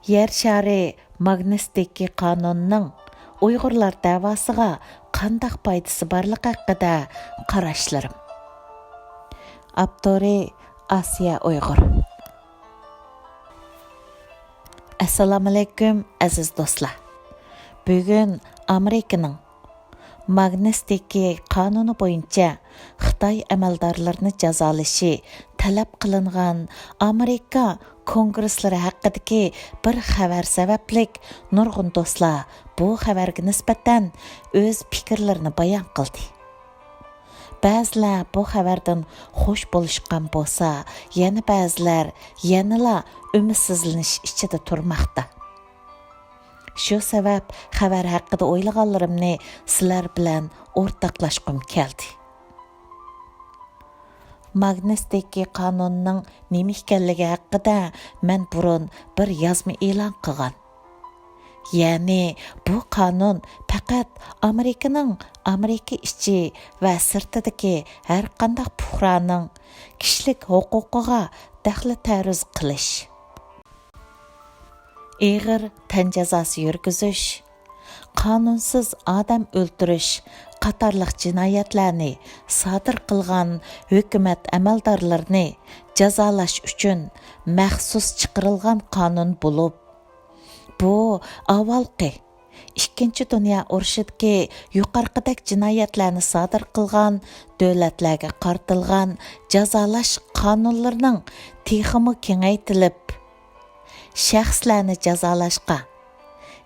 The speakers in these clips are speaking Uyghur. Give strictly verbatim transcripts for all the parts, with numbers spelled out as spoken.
يەر شارى ماگنىتسكىي قانۇنىنىڭ ئۇيغۇرلار دەۋاسىغا قانداق پايدىسى بارلىقى ھەققىدە قاراشلىرىم. ئاپتورى: ئاسىيە ئۇيغۇر. ئەسسالامۇئەلەيكۇم، ئەزىز دوستلار. بۈگۈن ئامېرىكىنىڭ ماگنىتسكىي قانۇنى بويىچە خىتاي ئەمەلدارلىرىنى جازالىشى تەلەپ قىلىنغان ئامېرىكا كونگرېسلىرى ھەققىدىكى بىر خەۋەر سەۋەبلىك نۇرغۇن دوستلار بۇ خەۋەرگە نىسبەتەن ئۆز پىكىرلىرىنى بايان قىلدى. بەزىلەر بۇ خەۋەردىن خوش بولۇشقان بولسا، يەنە بەزىلەر يەنىلا ئۈمىدسىزلىنىش ئىچىدە تۇرماقتا. شۇ سەۋەب خەۋەر ھەققىدە ئويلىغانلىرىمنى سىلەر بىلەن ئورتاقلاشقۇم كەلدى. ماگنىتسكىي قانۇنىنىڭ نېمە ئىكەنلىكى ھەققىدە مەن بۇرۇن بىر يازما ئېلان قىلغان. يەنى بۇ قانۇن پەقەت ئامېرىكىنىڭ ئامېرىكا ئىچى ۋە سىرتىدىكى ھەرقانداق پۇقرانىڭ كىشىلىك ھوقۇقىغا دەخلى تەرۇز قىلىش، ئېغىر تەن جازاسى يۈرگۈزۈش، قانۇنسىز ئادەم ئۆلتۈرۈش قاتارلىق جىنايەتلەرنى سادىر قىلغان ھۆكۈمەت ئەمەلدارلىرىنى جازالاش ئۈچۈن مەخسۇس چىقىرىلغان قانۇن بولۇپ، بۇ ئاۋۋالقى ئىككىنچى دۇنيا ئۇرۇشىدىكى يۇقىرىقىدەك جىنايەتلەرنى سادىر قىلغان دۆلەتلەرگە قارىتىلغان جازالاش قانۇنلىرىنىڭ تېخىمۇ كېڭەيتىلىپ، شەخسلەرنى جازالاشقا،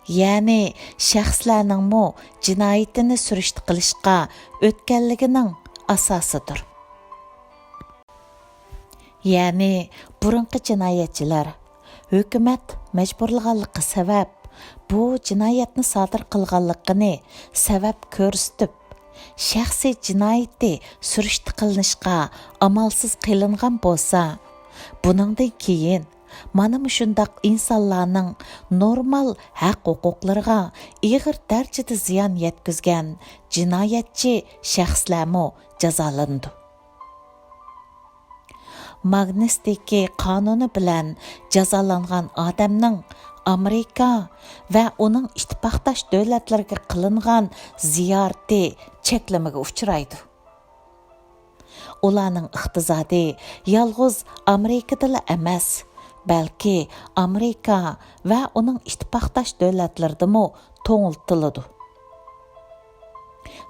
يەنى شەخسلەرنىڭمۇ جىنايىتىنى سۈرۈشتە قىلىشقا ئۆتكەنلىكىنىڭ ئاساسىدۇر. يەنى بۇرۇنقى جىنايەتچىلەر ھۆكۈمەت مەجبۇرلىغانلىقى سەۋەب، بۇ جىنايەتنى سادىر قىلغانلىقىنى سەۋەب كۆرسىتىپ، شەخسىي جىنايىتى سۈرۈشتە قىلىنىشقا ئامالسىز قېلىنغان بولسا، بۇنىڭدىن كېيىن مانا مۇشۇنداق ئىنسانلارنىڭ نورمال ھەق-ھوقۇقلىرىغا ئېغىر دەرىجىدە زىيان يەتكۈزگەن جىنايەتچى شەخسلەرمۇ جازالىنىدۇ. ماگنىتسكىي قانۇنى بىلەن جازالانغان ئادەمنىڭ ئامېرىكا ۋە ئۇنىڭ ئىتتىپاقداش دۆلەتلىرىگە قىلىنغان زىيارىتى چەكلىمىگە ئۇچرايدۇ. ئۇلارنىڭ ئىقتىسادى يالغۇز ئامېرىكىدىلا ئەمەس، بەلكى ئامېرىكا ۋە ئۇنىڭ ئىتتىپاقداش دۆلەتلىرىدىمۇ توڭلىتىلىدۇ.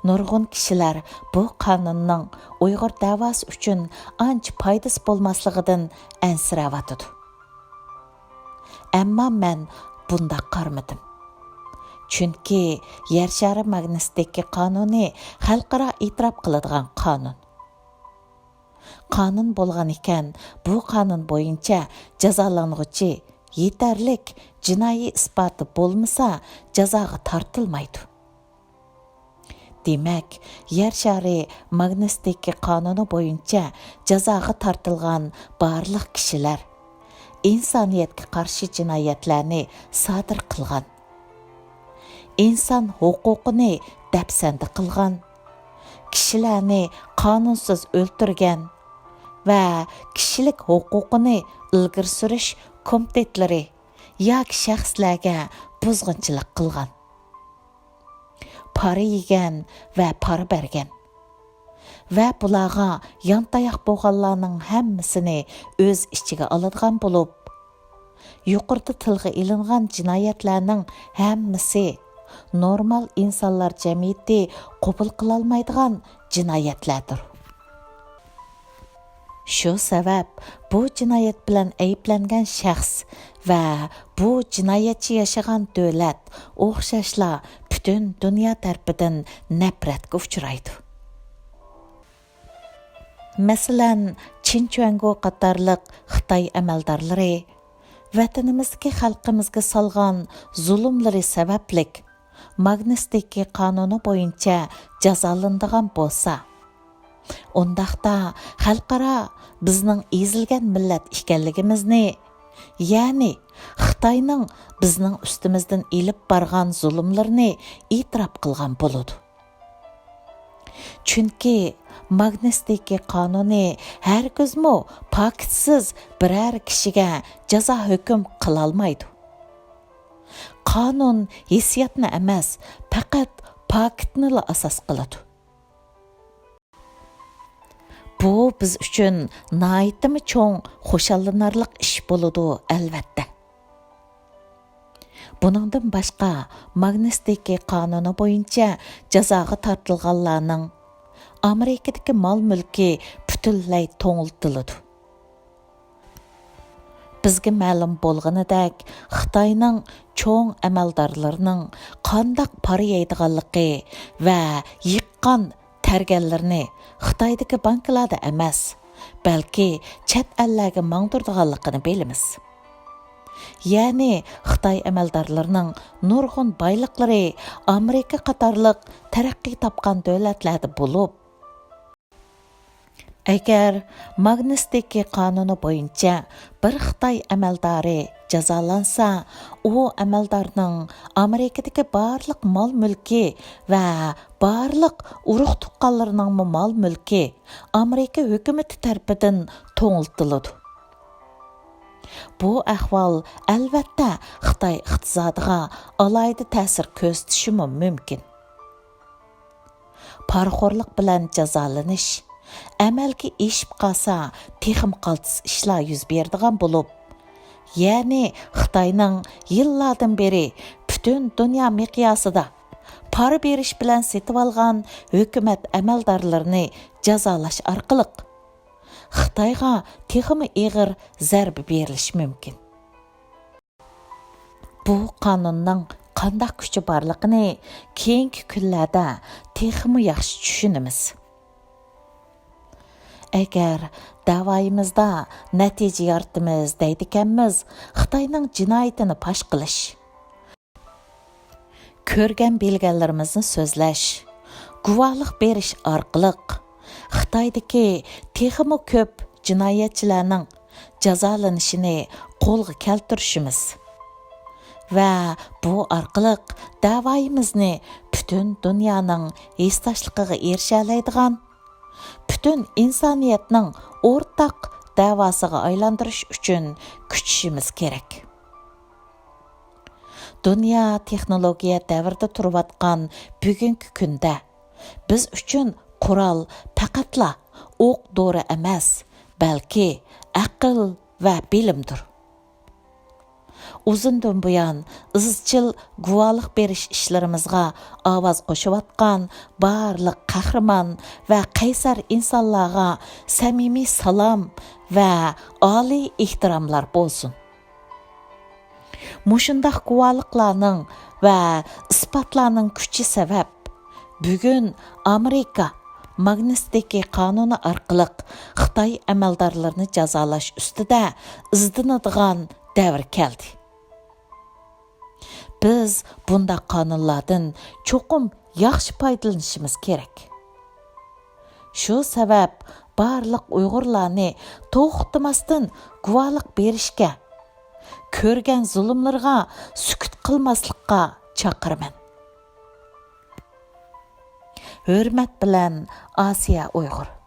نۇرغۇن كىشىلەر بۇ قانۇننىڭ ئۇيغۇر دەۋاسى ئۈچۈن ئانچە پايدىسى بولماسلىقىدىن ئەنسىرەۋاتىدۇ. ئەمما مەن بۇنداق قارىمىدىم. چۈنكى يەر شارى ماگنىتسكىي قانۇنى خەلقئارا ئېتىراپ قىلىدىغان قانۇن. قانۇن بولغان ئىكەن، بۇ قانۇن بويىچە جازالانغۇچى يېتەرلىك جىنايى ئىسپاتى بولمىسا، جازاغا تارتىلمايدۇ. دېمەك، يەر شارى ماگنىتسكىي قانۇنى بويىچە جازاغا تارتىلغان بارلىق كىشىلەر ئىنسانىيەتكە قارشى جىنايەتلەرنى سادىر قىلغان، ئىنسان ھوقۇقىنى دەپسەندە قىلغان، كىشىلەرنى قانۇنسىز ئۆلتۈرگەن ۋە كىشىلىك ھوقۇقىنى ئىلگىرى سۈرۈش كومىتېتلىرى ياكى شەخسلەرگە بۇزغۇنچىلىق قىلغان، پارا يېگەن ۋە پارا بەرگەن ۋە بۇلارغا يانتاياق بولغانلارنىڭ ھەممىسىنى ئۆز ئىچىگە ئالىدىغان بولۇپ، يۇقىرىدا تىلغا ئېلىنغان جىنايەتلەرنىڭ ھەممىسى نورمال ئىنسانلار جەمئىيىتى قوبۇل قىلالمايدىغان جىنايەتلەردۇر. شۇ سەۋەب بۇ جىنايەت بىلەن ئەيىبلەنگەن شەخس ۋە بۇ جىنايەتچى ياشىغان دۆلەت ئوخشاشلا پۈتۈن دۇنيا تەرىپىدىن نەپرەتكە ئۇچرايدۇ. مەسىلەن، چىن چۈەنگو قاتارلىق خىتاي ئەمەلدارلىرى ۋەتىنىمىزدىكى خەلقىمىزگە سالغان زۇلۇملىرى سەۋەبلىك ماگنىتسكىي قانۇنى بويىچە جازالىنىدىغان بولسا، ئۇنداقتا خەلقئارا بىزنىڭ ئېزىلگەن مىللەت ئىكەنلىكىمىزنى، يەنى خىتاينىڭ بىزنىڭ ئۈستىمىزدىن ئېلىپ بارغان زۇلۇملىرىنى ئېتىراپ قىلغان بولىدۇ. چۈنكى ماگنىتسكىي قانۇنى ھەرگىزمۇ پاكىتسىز بىرەر كىشىگە جازا ھۆكۈم قىلالمايدۇ. قانۇن ھېسسىياتنى ئەمەس، پەقەت پاكىتنىلا ئاساس قىلىدۇ. بۇ بىز ئۈچۈن ناھايىتىمۇ چوڭ خۇشاللىنارلىق ئىش بولىدۇ، ئەلۋەتتە. بۇنىڭدىن باشقا، ماگنىتسكىي قانۇنى بويىچە جازاغا تارتىلغانلارنىڭ ئامېرىكىدىكى مال-مۈلكى پۈتۈنلەي توڭلىتىلىدۇ. بىزگە مەلۇم بولغىنىدەك، خىتاينىڭ چوڭ ئەمەلدارلىرىنىڭ قانداق پارا يەيدىغانلىقى ۋە يىغقان تەرگەنلىرىنى خىتايدىكى بانكىلاردا ئەمەس، بەلكى چەت ئەللەرگە ماڭدۇرىدىغانلىقىنى بىلىمىز. يەنى خىتاي ئەمەلدارلىرىنىڭ نۇرغۇن بايلىقلىرى ئامېرىكا قاتارلىق تەرەققىي تاپقان دۆلەتلەردە بولۇپ، ئەگەر ماگنىتسكىي قانۇنى بويىچە بىر خىتاي ئەمەلدارى جازالانسا، ئۇ ئەمەلدارنىڭ ئامېرىكىدىكى بارلىق مال-مۈلكى ۋە بارلىق ئۇرۇق-تۇغقانلىرىنىڭمۇ مال-مۈلكى ئامېرىكا ھۆكۈمىتى تەرىپىدىن توڭلىتىلىدۇ. بۇ ئەھۋال، ئەلۋەتتە، خىتاي ئىقتىسادىغا ئالاھىدە تەسىر كۆرسىتىشىمۇ مۇمكىن. پارىخورلۇق بىلەن جازالىنىش ئەمەلگە ئېشىپ قالسا، تېخىمۇ قالتىس ئىشلار يۈز بېرىدىغان بولۇپ، يەنى خىتاينىڭ يىللاردىن بېرى پۈتۈن دۇنيا مىقياسىدا پارا بېرىش بىلەن سېتىۋالغان ھۆكۈمەت ئەمەلدارلىرىنى جازالاش ئارقىلىق، خىتايغا تېخىمۇ ئېغىر زەربە بېرىلىشى مۇمكىن. بۇ قانۇننىڭ قانداق كۈچى بارلىقىنى كېيىنكى كۈنلەردە تېخىمۇ ياخشى چۈشىنىمىز. ئەگەر دەۋايىمىزدا نەتىجە يارىتىمىز دەيدىكەنمىز، خىتاينىڭ جىنايىتىنى پاش قىلىش، كۆرگەن بىلگەنلىرىمىزنى سۆزلەش، گۇۋاھلىق بېرىش ئارقىلىق خىتايدىكى تېخىمۇ كۆپ جىنايەتچىلەرنىڭ جازالىنىشىنى قولغا كەلتۈرۈشىمىز ۋە بۇ ئارقىلىق دەۋايىمىزنى پۈتۈن دۇنيانىڭ ھېسداشلىقىغا ئېرىشەلەيدىغان، پۈتۈن ئىنسانىيەتنىڭ ئورتاق دەۋاسىغا ئايلاندۇرۇش ئۈچۈن كۈچىشىمىز كېرەك. دۇنيا تېخنولوگىيە دەۋرىدە تۇرۇۋاتقان بۈگۈنكى كۈندە بىز ئۈچۈن قورال پەقەتلا ئوق-دورا ئەمەس، بەلكى ئەقىل ۋە بىلىمدۇر. ئۇزۇندىن بۇيان ئىزچىل گۇۋاھلىق بېرىش ئىشلىرىمىزغا ئاۋاز قوشۇۋاتقان بارلىق قەھرىمان ۋە قەيسەر ئىنسانلارغا سەمىمىي سالام ۋە ئالىي ئېھتىراملار بولسۇن. مۇشۇنداق گۇۋاھلىقلارنىڭ ۋە ئىسپاتلارنىڭ كۈچى سەۋەب، بۈگۈن ئامېرىكا ماگنىتسكىي قانۇنى ئارقىلىق خىتاي ئەمەلدارلىرىنى جازالاش ئۈستىدە ئىزدىنىدىغان دەۋر كەلدى. بىز بۇنداق قانۇنلاردىن چوقۇم ياخشى پايدىلىنىشىمىز كېرەك. شۇ سەۋەب بارلىق ئۇيغۇرلارنى توختىماستىن گۇۋاھلىق بېرىشكە، كۆرگەن زۇلۇملىرىغا سۈكۈت قىلماسلىققا چاقىرىمەن. ھۆرمەت بىلەن، ئاسىيە ئۇيغۇر.